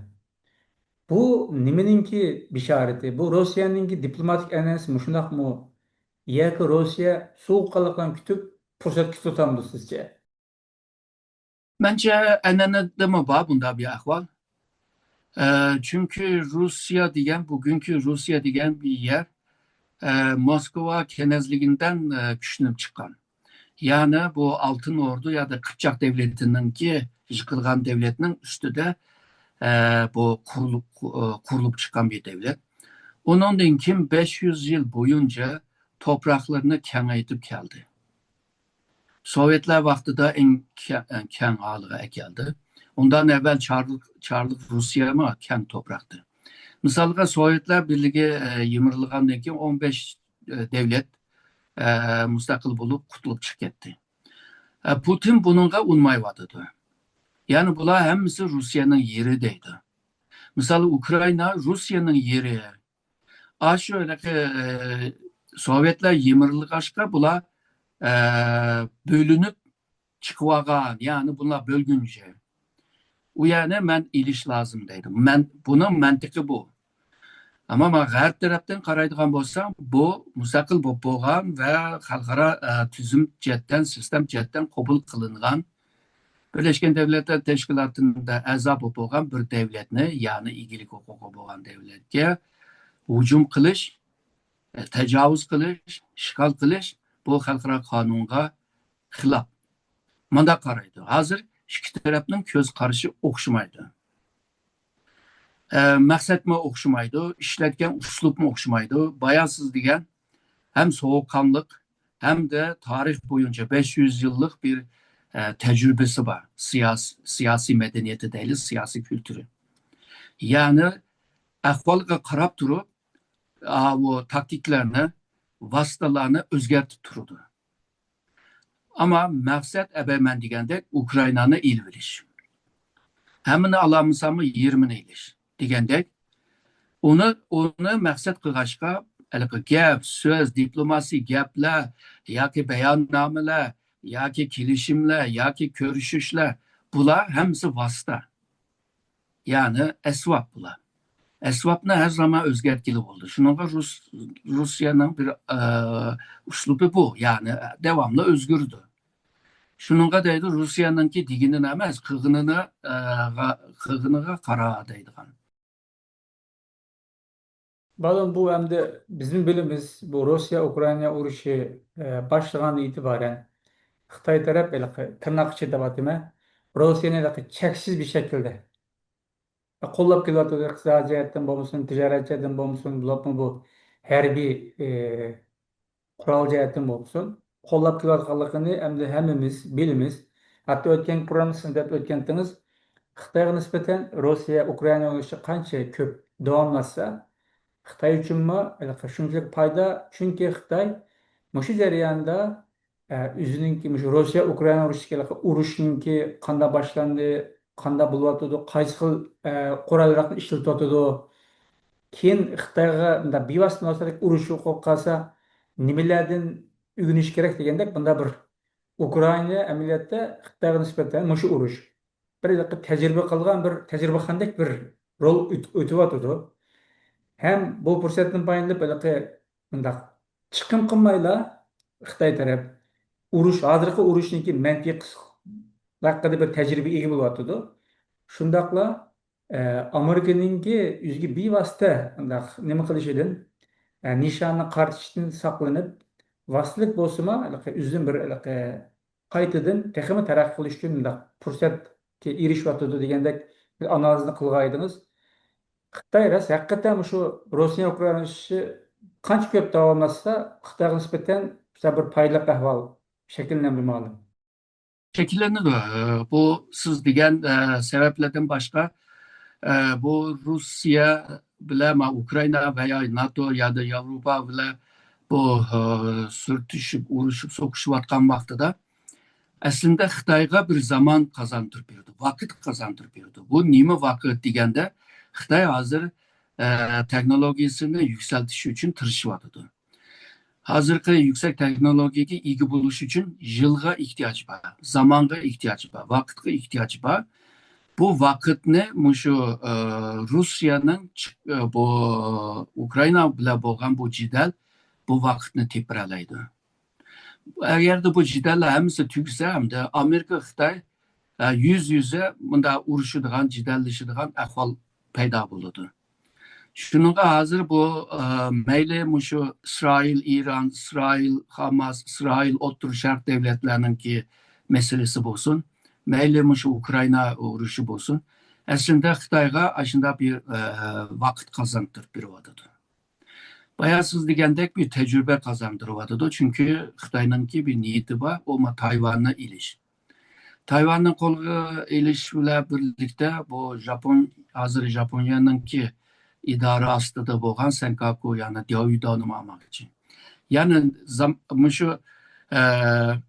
بۇ نېمىنىڭكى بېشارىتى؟ بۇ روسىيەنىڭكى دىپلوماتىك ئەنئەنىسى مۇشۇنداقمۇ؟ ياكى روسىيە سوغۇققانلىق بىلەن كۈتۈپ، پۇرسەت كۈتۈۋاتامدۇ سىزچە؟ مەنچە، ئەنئەنىدىمۇ بار بۇنداق بىر ئەھۋال. ئە، چۈنكى روسىيە دېگەن، بۈگۈنكى روسىيە دېگەن بىر يەر، ئە، موسكۋا كەنەزلىكىدىن، ئە، كۈچلىنىپ چىققان. يەنى بۇ ئالتۇن ئوردا يادا قىپچاق دەۋلىتىنىڭكى يىقىلغان دەۋلەتنىڭ ئۈستىدە، ئە، بۇ قۇرۇلۇپ، قۇ-، قۇرۇلۇپ چىققان بىر دەۋلەت. ئۇنىڭدىن كېيىن بەش يۈز يىل بويۇنچە توپراقلىرىنى كېڭەيتىپ كەلدى. سوۋېتلار ۋاقتىدا ئەڭ كە-، كەڭ ھالىغا ئەكەلدى. ئۇندىن ئەۋۋەل چارلىق، چارلىق روسىيەمۇ كەڭ توپراقتى. مىسالغا، سوۋېتلار بىرلىكى، ئە، يىمىرىلغاندىن كېيىن ئون بەش، ئە، دەۋلەت، ئە، مۇستەقىل بولۇپ قۇتۇلۇپ چىقىپ كەتتى. ئە، پۇتىن بۇنىڭغا ئۇنىمايۋاتىدۇ. يەنى بۇلار ھەممىسى روسىيەنىڭ يېرى دەيدۇ. مىسال، ئۇكرائىنا روسىيەنىڭ يېرى. ئاشۇ ھېلىقى، ئە، سوۋېتلار يىمىرىلغاچقا بۇلار، ئە، بۆلۈنۈپ چىقىۋالغان، يەنى بۇلار بۆلگۈنچى. ئۇ يەرنى مەن ئېلىش لازىم دەيدۇ. مەن، بۇنىڭ مەنتىقى بۇ. ئەمما مانا غەرب تەرەپتىن قارايدىغان بولساڭ، بۇ مۇستەقىل بولۇپ بولغان ۋە خەلقئارا، ئە، تۈزۈم جەھەتتىن، سىستېما جەھەتتىن قوبۇل قىلىنغان، بىرلەشكەن دەۋلەتلەر تەشكىلاتىدا ئەزا بولۇپ بولغان بىر دەۋلەتنى، يەنى ئىگىلىك ھوقۇقى بولغان دەۋلەتكە ھۇجۇم قىلىش، تاجاۋۇز قىلىش، ئىشغال قىلىش، بۇ خەلقئارا قانۇنغا خىلاپ. مۇنداق قارايدۇ. ھازىر ئىككى تەرەپنىڭ كۆز قارىشى ئوخشىمايدۇ. ئە، مەقسەتمۇ ئوخشىمايدۇ، ئىشلەتكەن ئۇسلۇبمۇ ئوخشىمايدۇ. بايا سىز دېگەن ھەم سوغۇققانلىق، ھەمدە تارىخ بويىچە بەش يۈز يىللىق بىر، ئە، تەجرىبىسى بار. سىياس-، سىياسىي مەدەنىيىتى دەيلى، سىياسىي كۈلتۈرى. يەنى ئەھۋالغا قاراپ تۇرۇپ، ئاۋۇ تاكتىكىلارنى، ۋاسىتىلارنى ئۆزگەرتىپ تۇرىدۇ. ئەمما مەقسەت ئەبەي مەن دېگەندەك ئۇكرائىنانى ئېلىۋېلىش. ھەممىنى ئالالمىساممۇ يېرىمىنى ئېلىش دېگەندەك. ئۇنى، ئۇنى مەقسەت قىلغاچقا، ھېلىقى گەپ، سۆز، دىپلوماسىي گەپلەر ياكى باياننامىلەر، ياكى كېلىشىملەر، ياكى كۆرۈشۈشلەر، بۇلار ھەممىسى ۋاسىتە. يەنى ئەسۋاب بۇلار. ئەسۋابنى ھەر زامان ئۆزگەرتكىلى بولىدۇ. شۇنىڭغا رۇس-، رۇسىيەنىڭ بىر، ئە، ئۇسلۇبى بۇ. يەنى داۋاملىق ئۆزگىرىدۇ. شۇنىڭغا دەيدۇ، رۇسىيەنىڭكى دېگىنىنى ئەمەس، قىلغىنىنى، ئە، غا-، قىلغىنىغا قارا دەيدىغان. بالام، بۇ ئەمدى بىزمۇ بىلىمىز، بۇ روسىيە ئۇكرائىنا ئۇرۇشى، ئە، باشلىغاندىن ئېتىبارەن خىتاي تەرەپ ھېلىقى تىرناق ئىچىدە دەۋاتىمەن، روسىيەنى ھېلىقى چەكسىز بىر شەكىلدە قوللاپ كېلىۋاتىدۇ. ئىقتىسادىي جەھەتتىن بولمىسۇن، تىجارەت جەھەتتىن بولمىسۇن، بولۇپمۇ بۇ ھەربىي، ئى، قورال جەھەتتىن بولمىسۇن، قوللاپ كېلىۋاتقانلىقىنى ئەمدى ھەممىمىز بىلىمىز. ھەتتا ئۆتكەن پروگراممىسىدا دەپ ئۆتكەنتىڭىز، خىتايغا نىسبەتەن روسىيە ئۇكرائىنا ئۇرۇشى قانچە كۆپ داۋاملاشسا، خىتاي ئۈچۈنمۇ ھېلىقى شۇنچىلىك پايدا، چۈنكى خىتاي مۇشۇ جەرياندا، ئە، ئۆزىنىڭكى مۇشۇ روسىيە ئۇكرائىنا ئۇرۇشىدىكى ھېلىقى ئۇرۇشنىڭكى قانداق باشلاندى، قانداق بولۇۋاتىدۇ، قايسى خىل، ئە، قوراللارنى ئىشلىتىۋاتىدۇ، كېيىن خىتايغا مۇنداق بىۋاسىتە مۇناسىۋەتلىك ئۇرۇش بولۇپ قالسا، نېمىلەردىن ئۆگىنىش كېرەك دېگەندەك، بۇنداق بىر ئۇكرائىنا ئەمەلىيەتتە خىتايغا نىسبەتەن مۇشۇ ئۇرۇش بىر ھېلىقى تەجرىبە قىلغان بىر تەجرىبىخانىدەك بىر رول ئۆت-، ئۆتۈۋاتىدۇ. ھەم بۇ پۇرسەتتىن پايدىلىنىپ ھېلىقى مۇنداق چىقىم قىلمايلا خىتاي تەرەپ ئۇرۇش، ھازىرقى ئۇرۇشنىڭكى مەنتىقى ھەققىدە بىر تەجرىبىگە ئىگە بولۇۋاتىدۇ. شۇنداقلا، ئە، ئامېرىكىنىڭكى ئۆزىگە بىۋاسىتە مۇنداق نېمە قىلىشىدىن، ئە، نىشاننى قارىتىشتىن ساقلىنىپ، ۋاسىتىلىك بولسىمۇ، ھېلىقى ئۆزىدىن بىر ھېلىقى قايتىدىن تېخىمۇ تەرەققىي قىلىش ئۈچۈن مۇنداق پۇرسەتكە ئېرىشىۋاتىدۇ دېگەندەك بىر ئانالىزنى قىلغان ئىدىڭىز. خىتاي راست ھەقىقەتەن مۇشۇ روسىيە ئۇكرائىنا ئۇرۇشى قانچە كۆپ داۋاملاشسا، خىتايغا نىسبەتەن بىر پايدىلىق ئەھۋال شەكىللىنەمدۇ مۇئەللىم؟ شەكىللىنىدۇ. بۇ سىز دېگەن، ئە، سەۋەبلەردىن باشقا، ئە، بۇ روسىيە بىلەن ما ئۇكرائىنا ۋە يا ناتو يا دا ياۋروپا بىلەن بۇ، ئە، سۈرتۈشۈپ، ئۇرۇشۇپ، سوقۇشۇۋاتقان ۋاقتىدا ئەسلىندە خىتايغا بىر زامان قازاندۇرۇپ بېرىدۇ، ۋاقىت قازاندۇرۇپ بېرىدۇ. بۇ نېمە ۋاقىت دېگەندە، خىتاي ھازىر، ئە، تېخنولوگىيىسىنى يۈكسەلتىش ئۈچۈن تىرىشىۋاتىدۇ. ھازىرقى يۈكسەك تېخنولوگىيەگە ئىگە بولۇش ئۈچۈن يىلغا ئېھتىياجى بار، زامانغا ئېھتىياجى بار، ۋاقىتقا ئېھتىياجى بار. بۇ ۋاقىتنى مۇشۇ، ئە، روسىيەنىڭ چىق-، ئە، بۇ ئۇكرائىنا بىلەن بولغان بۇ جېدەل بۇ ۋاقىتنى تېپىرالايدۇ. ئەگەردە بۇ جېدەللەر ھەممىسى تۈگىسە، ئەمدى ئامېرىكا، خىتاي، ئە، يۈز يۈزە مۇنداق ئۇرۇشىدىغان، جېدەللىشىدىغان ئەھۋال پەيدا بولىدۇ. شۇنىڭغا ھازىر بۇ، ئە، مەيلى مۇشۇ ئىسرائىل، ئىران، ئىسرائىل، خاماس، ئىسرائىل، ئوتتۇرا شەرق دەۋلەتلەرنىڭكى مەسىلىسى بولسۇن، مەيلى مۇشۇ ئۇكرائىنا ئۇرۇشى بولسۇن، ئەسلىدە خىتايغا ئاشۇنداق بىر، ئە، ۋاقىت قازاندۇرۇپ بېرىۋاتىدۇ. بايا سىز دېگەندەك بىر تەجرىبە قازاندۇرۇۋاتىدۇ، چۈنكى خىتاينىڭكى بىر نىيىتى بار، ئۇمۇ تايۋاننى ئېلىش. تايۋاننى قولغا ئېلىش بىلەن بىرلىكتە بۇ ژاپون، ھازىر ژاپونىيەنىڭكى ئىدارە ئاستىدا بولغان سەنكاكۇ، يەنى دياۋيۇدانمۇ ئالماقچى. يەنى زام-، مۇشۇ، ئە،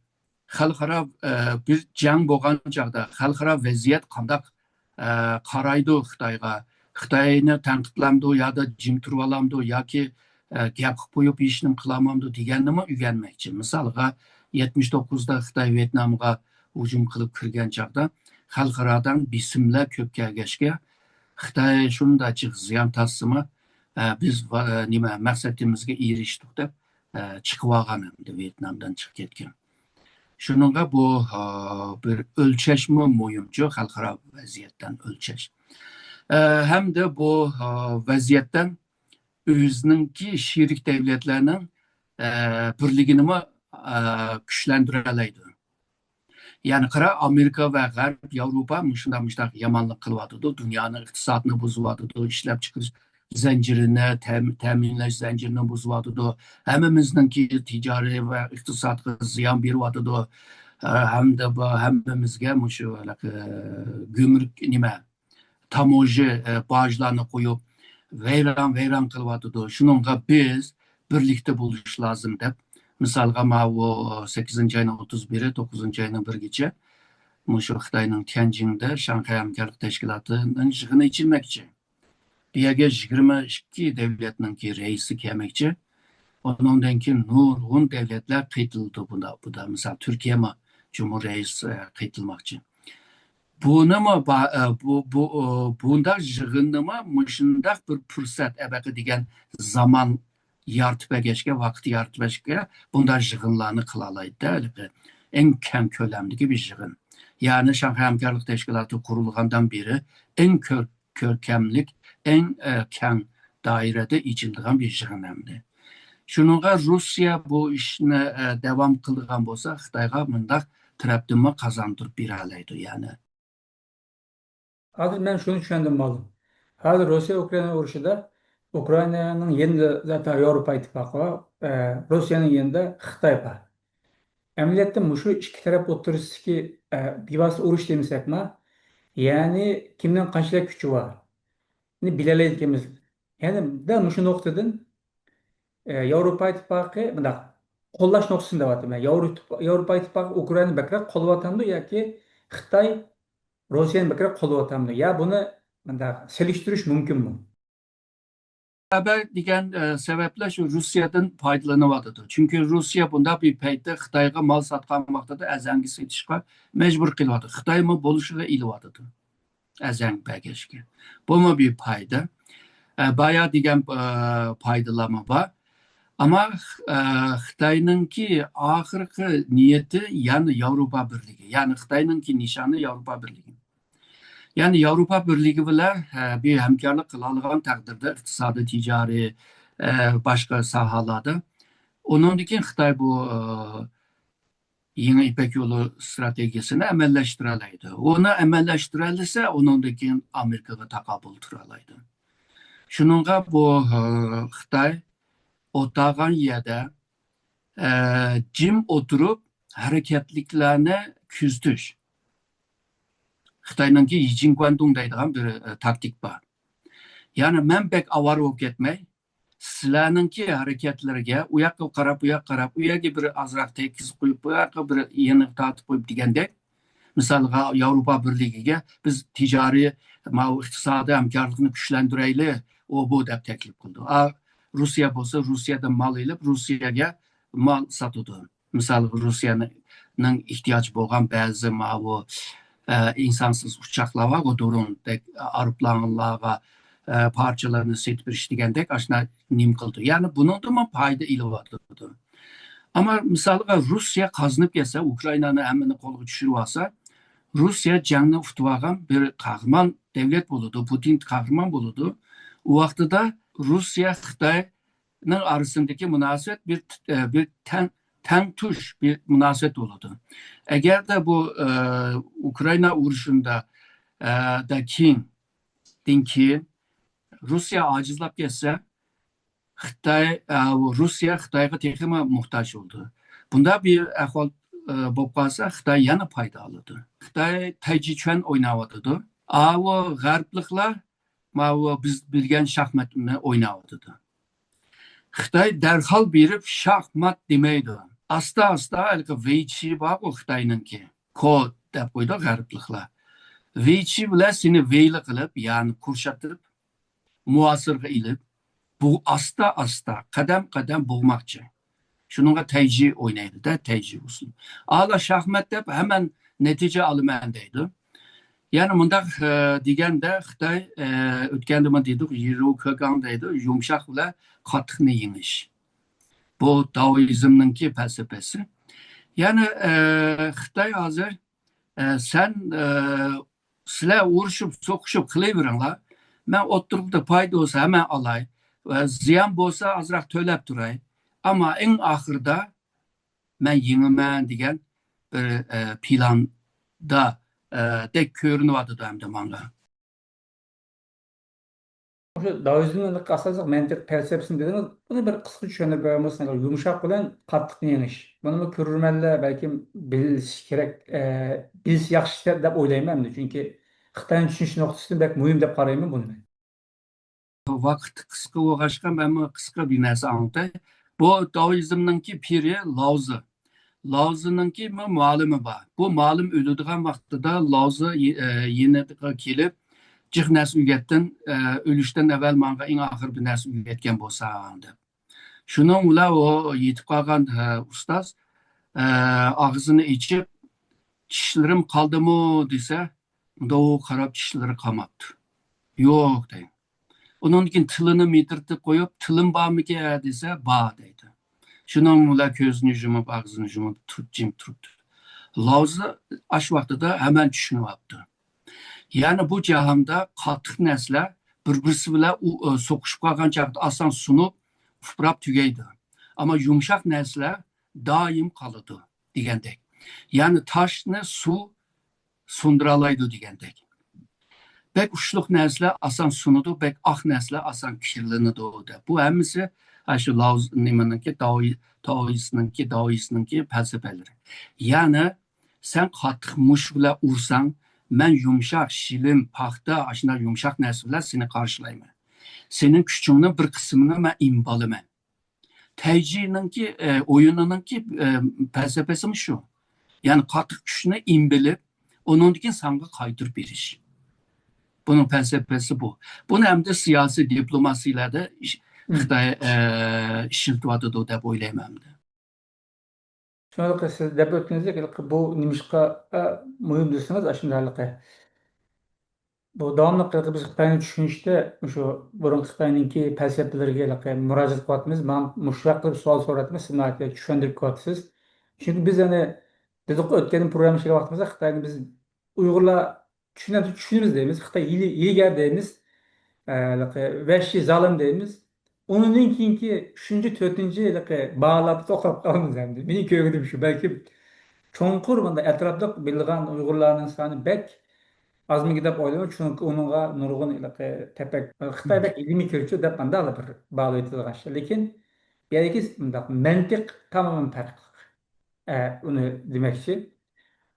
خەلقئارا، ئە، بىر جەڭ بولغان چاغدا خەلقئارا ۋەزىيەت قانداق، ئە، قارايدۇ خىتايغا؟ خىتاينى تەنقىدلەمدۇ يا دا جىم تۇرۇۋالامدۇ ياكى، ئە، گەپ قىلىپ قويۇپ ھېچنېمە قىلالمامدۇ دېگەننىمۇ ئۆگەنمەكچى. مىسالغا، يەتمىش توققۇزدا خىتاي ۋيېتنامغا ھۇجۇم قىلىپ كىرگەن چاغدا خەلقئارادىن بېسىملار كۆپ كەلگەچكە، خىتاي شۇنداق جىق زىيان تارتسىمۇ، ئە، بىز ۋا-، نېمە، مەقسىتىمىزگە ئېرىشتۇق دەپ، ئە، چىقىۋالغان ئەمدى ۋيېتنامدىن چىقىپ كەتكەن. شۇنىڭغا بۇ، ئە، بىر ئۆلچەشمۇ مۇھىمچۇ، خەلقئارا ۋەزىيەتتىن ئۆلچەش. ئە، ھەمدە بۇ، ئە، ۋەزىيەتتىن ئۆزىنىڭكى شېرىك دەۋلەتلەرنىڭ، ئە، بىرلىكىنىمۇ، ئە، كۈچلەندۈرەلەيدۇ. يەنى قارا، ئامېرىكا ۋە غەرب، ياۋروپا مۇشۇنداق، مۇشۇنداق يامانلىق قىلىۋاتىدۇ، دۇنيانىڭ ئىقتىسادىنى بۇزۇۋاتىدۇ، ئىشلەپچىقىرىش زەنجىرىنى، تەم-، تەمىنلەش زەنجىرىنى بۇزۇۋاتىدۇ، ھەممىمىزنىڭكى تىجارىي ۋە ئىقتىسادقا زىيان بېرىۋاتىدۇ، ھە-، ھەمدە بۇ ھەممىمىزگە مۇشۇ ھېلىقى گۈمرۈك نېمە، تاموژە، ئە، باجلارنى قويۇپ، ۋەيران، ۋەيران قىلىۋاتىدۇ. شۇنىڭغا بىز بىرلىكتە بولۇش لازىم دەپ، مىسالغا، ماۋۇ سەككىزىنچى ئاينىڭ ئوتتۇز بىرى، توققۇزىنچى ئاينىڭ بىرىگىچە مۇشۇ خىتاينىڭ تيەنجىڭدە شاڭخەي ھەمكارلىق تەشكىلاتىنىڭ يىغىنى ئېچىلمەكچى. بۇ يەرگە يىگىرمە ئىككى دەۋلەتنىڭكى رەئىسى كەلمەكچى. ئۇنىڭدىن كېيىن نۇرغۇن دۆلەتلەر قېتىلىدۇ بۇندا. بۇدا، مىسال، تۈركىيەمۇ جۇمھۇر رەئىس، ئە، قېتىلماقچى. بۇنىمۇ با-، ئە، بۇ، بۇ، ئۇ، بۇنداق يىغىننىمۇ مۇشۇنداق بىر پۇرسەت، ئەبەقە دېگەن زامان يارىتىپ بەرگەچكە، ۋاقىت يارىتىپ بەرگەچكە، بۇنداق يىغىنلارنى قىلالايدۇ-دە، ھېلىقى ئەڭ كەڭ كۆلەمدىكى بىر يىغىن. يەنى شاڭخەي ھەمكارلىق تەشكىلاتى قۇرۇلغاندىن بېرى ئەڭ كۆر-، كۆركەملىك، ئەڭ، ئە، كەڭ دائىرىدە ئېچىلىدىغان بىر يىغىن ئەمدى. شۇنىڭغا روسىيە بۇ ئىشنى، ئە، داۋام قىلىدىغان بولسا، خىتايغا مۇنداق تەرەپتىنمۇ قازاندۇرۇپ بېرەلەيدۇ، يەنى. ھازىر مەن شۇنى چۈشەندىم، مۇئەللىم. ھازىر روسىيە ئۇكرائىنا ئۇرۇشىدا ئۇكرائىنانىڭ يېنىدا زاتەن ياۋروپا ئىتتىپاقى بار، ئە، روسىيەنىڭ يېنىدا خىتاي بار. ئەمەلىيەتتە مۇشۇ ئىككى تەرەپ ئوتتۇرىسىدىكى، ئە، بىۋاسىتە ئۇرۇش دېمىسەكمۇ، يەنى كىمنىڭ قانچىلىك كۈچى بار، نى بىلەلەيدىكەنمىز. يەنى دەل مۇشۇ نۇقتىدىن، ئە، ياۋروپا ئىتتىپاقى مۇنداق قوللاش نۇقتىسىدىن دەۋاتىمەن. ياۋرو-، ياۋروپا ئىتتىپاقى ئۇكرائىنا بەكرەك قوللاۋاتامدۇ ياكى خىتاي روسىيەنى بەكرەك قوللاۋاتامدۇ؟ يا بۇنى مۇنداق سېلىشتۇرۇش مۇمكىنمۇ؟ خەۋەر دېگەن، ئە، سەۋەبلەر شۇ روسىيەدىن پايدىلىنىۋاتىدۇ. چۈنكى روسىيە بۇنداق بىر پەيتتە خىتايغا مال ساتقان ۋاقتىدا ئەزەڭگە سېتىشقا مەجبۇر قىلىۋاتىدۇ. خىتايمۇ بولۇشىغا ئېلىۋاتىدۇ. ئەزەڭ بەرگەچكە. بۇمۇ بىر پايدا. ئە، بايا دېگەن، ئە، پايدىلارمۇ بار. ئەمما، ئە، خىتاينىڭكى ئاخىرقى نىيىتى يەنە ياۋروپا بىرلىكى. يەنى خىتاينىڭكى نىشانى ياۋروپا بىرلىكى. يەنى ياۋروپا بىرلىكى بىلەن، ئە، بىر ھەمكارلىق قىلالىغان تەقدىردە ئىقتىسادىي، تىجارىي، ئە، باشقا ساھەلەردە. ئۇنىڭدىن كېيىن خىتاي بۇ، ئە، يېڭى يىپەك يولى ئىستراتېگىيەسىنى ئەمەلىيلەشتۈرەلەيدۇ. ئۇنى ئەمەلىيلەشتۈرەلىسە، ئۇنىڭدىن كېيىن ئامېرىكىغا تاقابىل تۇرالايدۇ. شۇنىڭغا بۇ، ئە، خىتاي ئولتۇرغان يەردە، ئە، جىم ئولتۇرۇپ ھەرىكەتلىكلەرنى كۆزىتىش. خىتاينىڭكى يىجىنگۇەندۇڭ دەيدىغان بىر، ئە، تاكتىك بار. يەنى مەن بەك ئاۋارە بولۇپ كەتمەي، سىلەرنىڭكى ھەرىكەتلىرىگە ئۇ ياققا قاراپ، بۇ ياققا قاراپ، ئۇ يەرگە بىر ئازراق تەگكۈزۈپ قويۇپ، بۇ ياققا بىر يېنىغا تارتىپ قويۇپ دېگەندەك، مىسالغا، ياۋروپا بىرلىكىگە بىز تىجارىي، ماۋۇ ئىقتىسادىي ھەمكارلىقنى كۈچلەندۈرەيلى، ئۇ بۇ دەپ تەكلىپ قىلىدۇ. ئا، روسىيە بولسا روسىيەدىن مال ئېلىپ، روسىيەگە مال ساتىدۇ. مىسالغا، روسىيەنىڭ ئېھتىياجى بولغان بەزى ماۋۇ، ئە، ئىنسانسىز ئۇچاقلار بارغۇ، دوروندەك ئايروپىلانلارغا، ئە، پارچىلارنى سېتىپ بېرىش دېگەندەك، ئاشۇنداق نېمە قىلىدۇ. يەنى بۇنىڭدىنمۇ پايدا ئېلىۋاتىدۇ. ئەمما مىسالغا، روسىيە قازىنىپ كەلسە، ئۇكرائىنانى ھەممىنى قولغا چۈشۈرۈۋالسا، روسىيە جەڭنى ئۇتۇۋالغان بىر قەھرىمان دۆلەت بولىدۇ، پۇتىن قەھرىمان بولىدۇ. ئۇ ۋاقتىدا روسىيە خىتاينىڭ ئارىسىدىكى مۇناسىۋەت بىر، بىر تەڭ، تەڭ تۇش بىر مۇناسىۋەت بولىدۇ. ئەگەردە بۇ، ئە، ئۇكرائىنا ئۇرۇشىدا، ئە، دا كېيىن، دىن كېيىن روسىيە ئاجىزلاپ كەتسە، خىتاي، ئە، روسىيە خىتايغا تېخىمۇ موھتاج بولىدۇ. بۇنداق بىر ئەھۋال، ئە، بولۇپ قالسا، خىتاي يەنە پايدا ئالىدۇ. خىتاي تەيجىچۈەن ئويناۋاتىدۇ. ئاۋۇ غەربلىكلەر ماۋۇ بىز بىلگەن شاھماتنى ئويناۋاتىدۇ. خىتاي دەرھال بېرىپ شاھمات دېمەيدۇ. ئاستا-ئاستا ھېلىقى ۋېيچى بارغۇ خىتاينىڭكى، كو دەپ قويىدۇ غەربلىكلەر. ۋېيچى بىلەن سېنى ۋېيلا قىلىپ، يەنى قۇرشاتتۇرۇپ، مۇھاسىرىگە ئېلىپ، بۇ ئاستا-ئاستا، قەدەم-قەدەم بوغماقچى. شۇنىڭغا تەيجى ئوينايدۇ-دە، تەيجى ئۇسسۇل. ئالا شاھمات دەپ ھەممە نەتىجە ئالىمەن دەيدۇ. يەنى مۇنداق، ئە، دېگەندە خىتاي، ئە، ئۆتكەندىمۇ دېدۇق، يىرو كۆگاڭ دەيدۇ، يۇمشاق بىلەن قاتتىقنى يېڭىش. بۇ دائوئىزمنىڭكى پەلسەپىسى. يەنى، ئە، خىتاي ھازىر، ئە، سەن، ئە، سىلەر ئۇرۇشۇپ، سوقۇشۇپ قىلىۋېرىڭلار. مەن ئوتتۇرىدا پايدا بولسا ھەممە ئالاي. ۋە زىيان بولسا ئازراق تۆلەپ تۇراي. ئەمما ئەڭ ئاخىرىدا مەن يېڭىمەن دېگەن بىر، ئە، پىلاندا، ئە، دەك كۆرۈنۈۋاتىدۇ ئەمدى ماڭا. مۇشۇ دائوئىزمنىڭ ئاساسلىق مەنتىق پەلسەپىسىنى دېدىڭىز. بۇنى بىر قىسقا چۈشەندۈرۈپ بەرمىسىڭىز، يۇمشاق بىلەن قاتتىقنى يېڭىش. بۇنىمۇ كۆرۈرمەنلەر بەلكىم بىلسە كېرەك، ئە، بىلسە ياخشى دەپ ئويلايمەن ئەمدى. چۈنكى خىتاينى چۈشىنىش نۇقتىسىدىن بەك مۇھىم دەپ قارايمەن بۇنى مەن. ۋاقىت قىسقا بولغاچقا، مەنمۇ قىسقا بىر نەرسە ئاڭلىتاي. بۇ دائوئىزمنىڭكى پىرى لاۋزى. لاۋزىنىڭكى مۇ-، مۇئەللىمى بار. بۇ مۇئەللىم ئۆلىدىغان ۋاقتىدا لاۋزى يې-، ئە، يېنىغا كېلىپ، جىق نەرسە ئۆگەتتىن، ئە، ئۆلۈشتىن ئەۋۋەل ماڭا ئەڭ ئاخىر بىر نەرسە ئۆگەتكەن بولساڭ، دەپ. شۇنىڭ بىلەن ئۇ يېتىپ قالغان، ئە، ئۇستاز، ئە، ئاغزىنى ئېچىپ، «چىشلىرىم قالدىمۇ؟» دېسە، مۇنداق قاراپ چىشلىرى قالماپتۇ. «يوق» دەيدۇ. ئۇنىڭدىن كېيىن تىلىنى مىدىرتىپ قويۇپ، «تىلىم بارمىكەن؟» دېسە، «بار» دەيدۇ. شۇنىڭ بىلەن كۆزىنى يۇمۇپ، ئاغزىنى يۇمۇپ تۇرۇپ، جىم تۇرۇپتۇ. لاۋزى ئاشۇ ۋاقتىدا ھەممىنى چۈشىنىۋاپتۇ. يەنى بۇ جاھاندا قاتتىق نەرسىلەر بىر-بىرسى بىلەن ئۇ، ئۇ، سوقۇشۇپ قالغان چاغدا ئاسان سۇنۇپ، ئۇپراپ تۈگەيدۇ. ئەمما يۇمشاق نەرسىلەر دائىم قالىدۇ دېگەندەك. يەنى تاشنى سۇ سۇندۇرالايدۇ دېگەندەك. بەك ئۇچلۇق نەرسىلەر ئاسان سۇنىدۇ، بەك ئاق نەرسىلەر ئاسان كىرلىنىدۇ دەپ. بۇ ھەممىسى ئاشۇ لاۋز نېمىنىڭكى، داۋي-، تاۋيىستنىڭكى، داۋيىستنىڭكى پەلسەپىلىرى. يەنى سەن قاتتىق مۇش بىلەن ئۇرساڭ، مەن يۇمشاق، شىلىم، پاختا، ئاشۇنداق يۇمشاق نەرسە بىلەن سېنى قارشىلايمەن. سېنىڭ كۈچۈڭنىڭ بىر قىسمىنى مەن ئىمىپ ئالىمەن. تەيجىنىڭكى، ئە، ئويۇنىنىڭكى، ئە، پەلسەپىسىمۇ شۇ. يەنى قاتتىق كۈچنى ئىمىپ ئېلىپ، ئۇنىڭدىن كېيىن ساڭا قايتۇرۇپ بېرىش. بۇنىڭ پەلسەپىسى بۇ. بۇنى ئەمدى سىياسىي دىپلوماسىيەلەردە ئىش-، مم. خىتاي، ئە، ئىشلىتىۋاتىدۇ دەپ ئويلايمەن ئەمدى. شۇڭا سىز دەپ ئۆتكىنىڭىزدەك، بۇ نېمىشقا، ئە، مۇھىم دېسىڭىز، ئاشۇنداق ھېلىقى بۇ داۋاملىق ھېلىقى بىز خىتاينى چۈشىنىشتە مۇشۇ بۇرۇنقى خىتاينىڭكى پەلسەپىلىرىگە ھېلىقى مۇراجىئەت قىلىۋاتىمىز. ماڭا مۇشۇ ھەققىدە سوئال سوراۋاتىمىز، سىز ناھايىتى چۈشەندۈرۈپ كېلىۋاتىسىز. چۈنكى بىز يەنە دېدۇققۇ، ئۆتكەندىن پروگرامما ئىشلەۋاتىمىزدا خىتاينى بىز ئۇيغۇرلار چۈشىنەمسىز، چۈشىنىمىز دەيمىز. خىتاي ھىيلە-، ھىيلىگەر دەيمىز. ھېلىقى ۋەھشىي زالىم دەيمىز. ئۇنىڭدىن كېيىنكى ئۈچىنچى، تۆتىنچى ھېلىقى باھالاردا توختاپ قالىمىز ئەمدى. مېنىڭ كۆرگىنىم شۇ. بەلكىم چوڭقۇر مۇنداق ئەتراپلىق بىلىدىغان ئۇيغۇرلارنىڭ سانى بەك ئازمىكىن دەپ ئويلايمەن. چۈنكى ئۇنىڭغا نۇرغۇن ھېلىقى تەپەك-، خىتاي بەك ئىلمىي كىرىدۇ دەپ مانداقلا بىر باھالاۋېتىدىغان ئىشلار. لېكىن بۇ يەردىكى مۇنداق مەنتىق تامامەن پەرقلىق. ئە، ئۇنى دېمەكچى.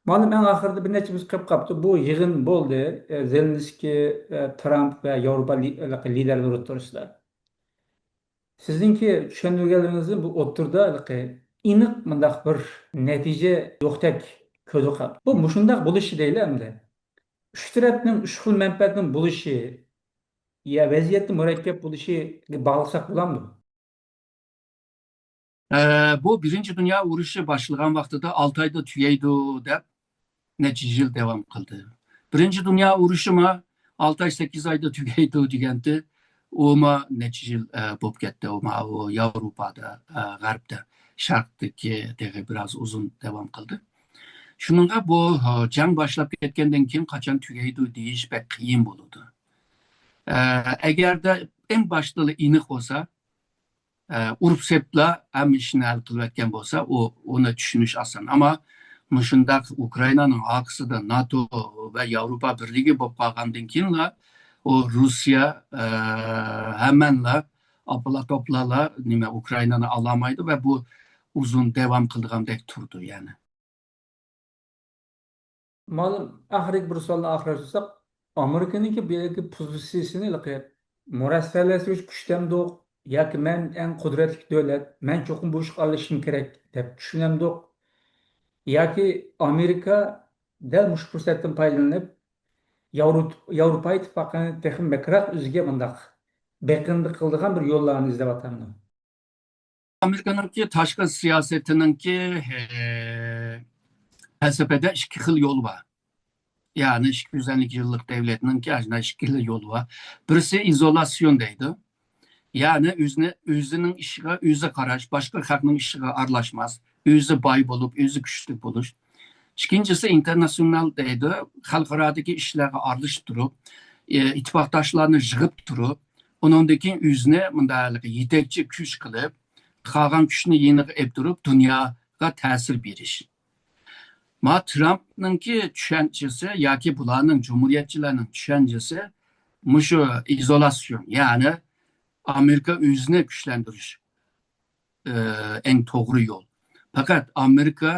مۇئەللىم، ئەڭ ئاخىرىدا بىر نەچچە مىنۇت قېلىپ قاپتۇ. بۇ يىغىن بولدى. ئە، زېلېنسكىي، ئە، ترامپ ۋە ياۋروپا لى-، لىدەرلىرى ئوتتۇرىسىدا. سىزنىڭكى چۈشەندۈرگەنلىرىڭىزدىن بۇ ئوتتۇرىدا ھېلىقى ئېنىق مۇنداق بىر نەتىجە يوقتەك كۆزگە قالدى. بۇ مۇشۇنداق بولۇشى دەيلى ئەمدى. ئۈچ تەرەپنىڭ ئۈچ خىل مەنپەئەتنىڭ بولۇشى يا ۋەزىيەتنىڭ مۇرەككەپ بولۇشىغا باغلىساق بولامدۇ؟ ئە، بۇ بىرىنچى دۇنيا ئۇرۇشى باشلىغان ۋاقتىدا ئالتە ئايدا تۈگەيدۇ دەپ نەچچە يىل داۋام قىلدى. بىرىنچى دۇنيا ئۇرۇشىمۇ ئالتە ئاي، سەككىز ئايدا تۈگەيدۇ دېگەنتى. ئۇمۇ نەچچە يىل، ئە، بولۇپ كەتتى. ئۇمۇ ئۇ ياۋروپادا، ئە، غەربتە، شەرقتىكى تېخى بىراز ئۇزۇن داۋام قىلدى. شۇنىڭغا بۇ، ئە، جەڭ باشلاپ كەتكەندىن كېيىن قاچان تۈگەيدۇ دېيىش بەك قىيىن بولىدۇ. ئە، ئەگەردە ئەڭ باشتىلا ئېنىق بولسا، ئە، ئۇرۇپ سېپىپلا ھەممە ئىشنى ھەل قىلىۋەتكەن بولسا، ئۇ، ئۇنى چۈشىنىش ئاسان. ئەمما مۇشۇنداق ئۇكرائىنانىڭ ئارقىسىدا ناتو ۋە ياۋروپا بىرلىكى بولۇپ قالغاندىن كېيىنلا، ئۇ رۇسىيە، ئە، ھەممەنلا ئاپلا توپلالا نېمە، ئۇكرائىنانى ئالالمايدۇ ۋە بۇ ئۇزۇن داۋام قىلىدىغاندەك تۇرىدۇ يەنى. مۇئەللىم، ئاخىرقى بىر سوئالنى ئاخىرلاشتۇرساق، ئامېرىكىنىڭكى بۇ يەردىكى پوزىتسىيىسىنى ھېلىقى مۇرەسسەلەشتۈرۈش كۈچتەمدۇق ياكى مەن ئەڭ قۇدرەتلىك دۆلەت، مەن چوقۇم بۇ ئىشقا ئارىلىشىشىم كېرەك دەپ چۈشىنەمدۇق ياكى ئامېرىكا دەل مۇشۇ پۇرسەتتىن پايدىلىنىپ ياۋرو-، ياۋروپا ئىتتىپاقىنى تېخىمۇ بەكرەك ئۆزىگە مۇنداق بېقىندى قىلىدىغان بىر يوللارنى ئىزدەۋاتامدۇ؟ ئامېرىكىنىڭكى تاشقى سىياسىتىنىڭكى، ئە، پەلسەپىدە ئىككى خىل يول بار. يەنى ئىككى يۈز ئەللىك يىللىق دەۋلەتنىڭكى ئاشۇنداق ئىككى خىل يولى بار. بىرسى ئىزولاسيون دەيدۇ. يەنى ئۆزىنى، ئۆزىنىڭ ئىشىغا ئۆزى قاراش، باشقا خەقنىڭ ئىشىغا ئارىلاشماس، ئۆزى باي بولۇپ، ئۆزى كۈچلۈك بولۇش. ئىككىنچىسى ئىنتېرناتسىونال دەيدۇ، خەلقئارادىكى ئىشلارغا ئارىلىشىپ تۇرۇپ، ئى، ئىتتىپاقداشلارنى يىغىپ تۇرۇپ، ئۇنىڭدىن كېيىن ئۆزىنى مۇنداق يېتەكچى كۈچ قىلىپ، قالغان كۈچنى يېنىغا ئېلىپ تۇرۇپ، دۇنياغا تەسىر بېرىش. ما ترامپنىڭكى چۈشەنچىسى ياكى بۇلارنىڭ، جۇمھۇرىيەتچىلەرنىڭ چۈشەنچىسى مۇشۇ ئىزولاسيون، يەنى ئامېرىكا ئۆزىنى كۈچلەندۈرۈش، ئى، ئەڭ توغرا يول. پەقەت ئامېرىكا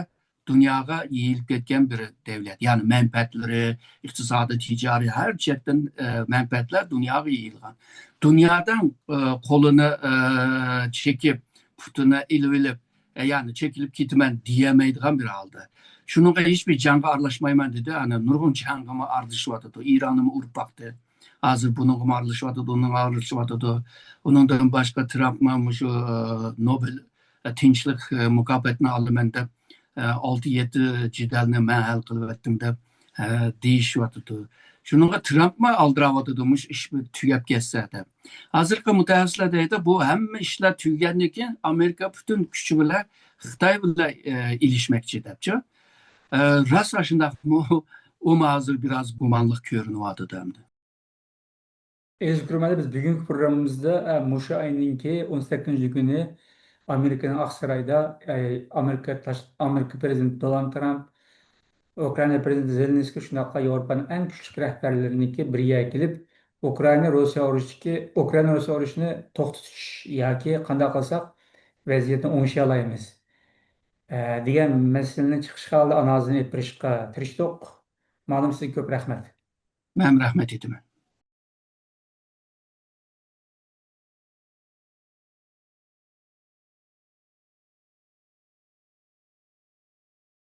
دۇنياغا يېيىلىپ كەتكەن بىر دەۋلەت. يەنى مەنپەئەتلىرى، ئىقتىسادىي، تىجارىي، ھەر جەھەتتىن، ئى، مەنپەئەتلەر دۇنياغا يېيىلغان. دۇنيادا، ئى، قولىنى، ئى، چېكىپ، پۇتىنى ئېلىۋېلىپ، ئى، يەنى چېكىلىپ كېتىمەن دېيەلمەيدىغان بىر ھالدا. شۇنىڭغا ھېچبىر جەڭگە ئارىلاشمايمەن دېدى. ئەنە نۇرغۇن جەڭگىمۇ ئارىلىشىۋاتىدۇ. ئىراننىمۇ ئۇرۇپ باقتى. ھازىر بۇنىڭغىمۇ ئارىلىشىۋاتىدۇ، ئۇنىڭغا ئارىلىشىۋاتىدۇ. ئۇنىڭدىن باشقا ترامپمۇ مۇشۇ، ئە، نوبېل، ئە، تىنچلىق، ئە، مۇكاپاتىنى ئالىمەن دەپ، ئە، ئالتە يەتتە جېدەلنى مەن ھەل قىلىۋەتتىم دەپ، ئە، دېيىشىۋاتىدۇ. شۇنىڭغا ترامپمۇ ئالدىراۋاتىدۇ، مۇشۇ ئىش بىر تۈگەپ كەتسە دەپ. ھازىرقى مۇتەخەسسىسلەر دەيدۇ، بۇ ھەممە ئىشلار تۈگىگەندىن كېيىن ئامېرىكا پۈتۈن كۈچى بىلەن خىتاي بىلەن، ئە، ئېلىشمەكچى دەپچۇ. ئە، راست ئاشۇنداقمۇ؟ ئۇمۇ ھازىر بىراز گۇمانلىق كۆرۈنۈۋاتىدۇ ئەمدى. ئەزىز كۆرۈرمەنلەر، بىز بۈگۈنكى پروگراممىمىزدا، ئە، مۇشۇ ئاينىڭكى ئون سەككىزىنچى كۈنى ئامېرىكىنىڭ ئاقسارايدا، ئە، ئامېرىكا تاش-، ئامېرىكا پرېزىدېنتى دونالد ترامپ، ئۇكرائىنا پرېزىدېنتى زېلېنسكىي، شۇنداقلا ياۋروپانىڭ ئەڭ كۈچلۈك رەھبەرلىرىنىڭكى بىر يەرگە كېلىپ، ئۇكرائىنا روسىيە ئۇرۇشىدىكى، ئۇكرائىنا روسىيە ئۇرۇشىنى توختىتىش ياكى قانداق قىلساق ۋەزىيەتنى ئوڭشىيالايمىز، ئە، دېگەن مەسىلىنى چىقىش ھالىدا ئانالىزىنى ئېلىپ بېرىشقا تىرىشتۇق. مانا سىزگە كۆپ رەھمەت. مەن رەھمەت ئېيتىمەن.